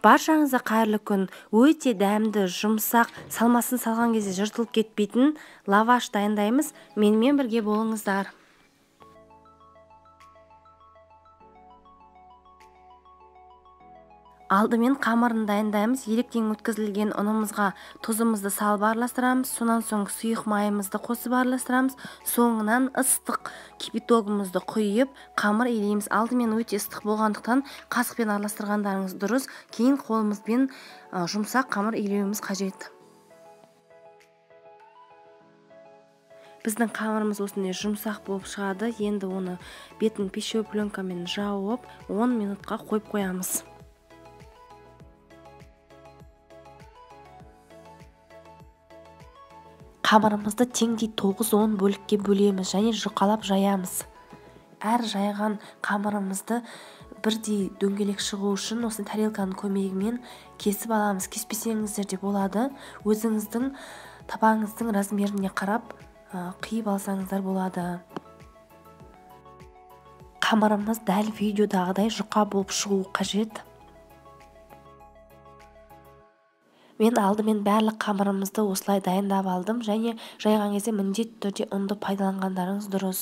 Баршаңызға қайырлы күн. Өте дәмді, жұмсақ, салмасын салған кезде жыртылып кетпейтін лаваш дайындаймыз. Менімен бірге болыңыздар. Алдымен қамырын дайындаймыз. Електен өткізілген ұнымызға тұзымызды салып араластырамыз. Сонан соң сұйық майымызды қосып араластырамыз. Соңынан ыстық кипятогымызды құйып, қамыр илейміз. Алдымен өте ыстық болғандықтан қасықпен араластырғандарыңыз дұрыс. Кейін қолымызбен жұмсақ қамыр илеуіміз қажет. Біздің қамырымыз осындай жұмсақ болып шығады. Енді оны бетін пищевой пленкамен жауып, 10 минутқа қойып қоямыз. Қамырымызды теңдей 9-10 бөлікке бөлеміз және жұқалап жаямыз. Әр жайған қамырымызды бірдей дөңгелек шығу үшін осы тарелканың көмегімен кесіп аламыз. Кеспесеңіздер де болады. Өзіңіздің табаңыздың размеріне қарап қиып алсаңыздар болады. Қамырымыз дәл видеодағыдай жұқа болып шығуы қажет. Мен алдымен барлық қамырымызды осылай дайындап алдым және жайған кезде міндетті түрде ұнды пайдаланғандарыңыз дұрыс.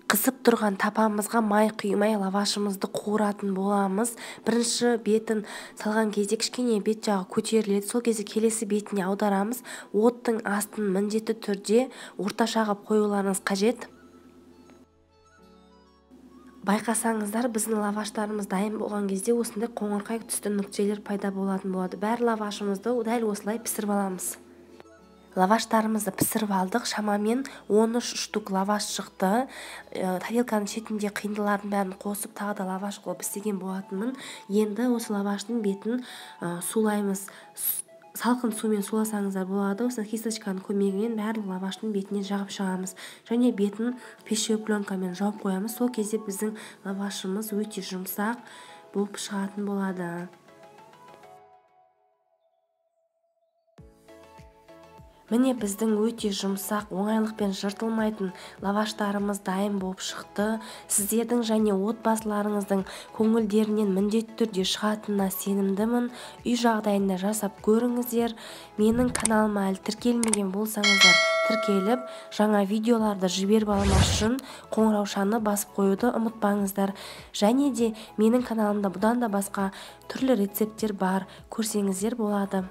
Қызып тұрған тапамызға май құймай лавашымызды қуыратын боламыз. Бірінші бетін салған кезде кішкене бет жағы көтеріледі. Сол кезде келесі бетіне аударамыз. Оттың астын міндетті түрде орташа қылып қоюларыңыз қажет. Байқасаңыздар, біздің лаваштарымыз дайын болған кезде осындай қоңырқай түсті нүктелер пайда болатын болады. Бәр лавашымызды дәл осылай пісіріп аламыз. Лаваштарымызды пісіріп алдық. Шамамен 13 штук лаваш шықты. Тарелканың шетінде қиындылардың бәрін қосып, тағы да лаваш қылып істеген болатынмын. Енді осы лаваштың бетін сулаймыз. Салқын сумен суласаңыздар болады. Осы кисточканың көмегімен барлық лаваштың бетіне жағып шығамыз. Және бетін пищевой пленкамен жауып қоямыз. Сол кезде біздің лавашымыз өте жұмсақ болып шығатын болады. Міне біздің өте жұмсақ, оңайлықпен жыртылмайтын лаваштарымыз дайын болып шықты. Сіздердің және отбасыларыңыздың көңілдерінен міндетті түрде шығатынына сенімдімін. Үй жағдайында жасап көріңіздер. Менің каналыма әлі тіркелмеген болсаңыздар, тіркеліп, жаңа видеоларды жіберіп алмас үшін қоңыраушаны басып қоюды ұмытпаңыздар. Және де менің каналымда бұдан да басқа түрлі рецепттер бар, көрсеңіздер болады.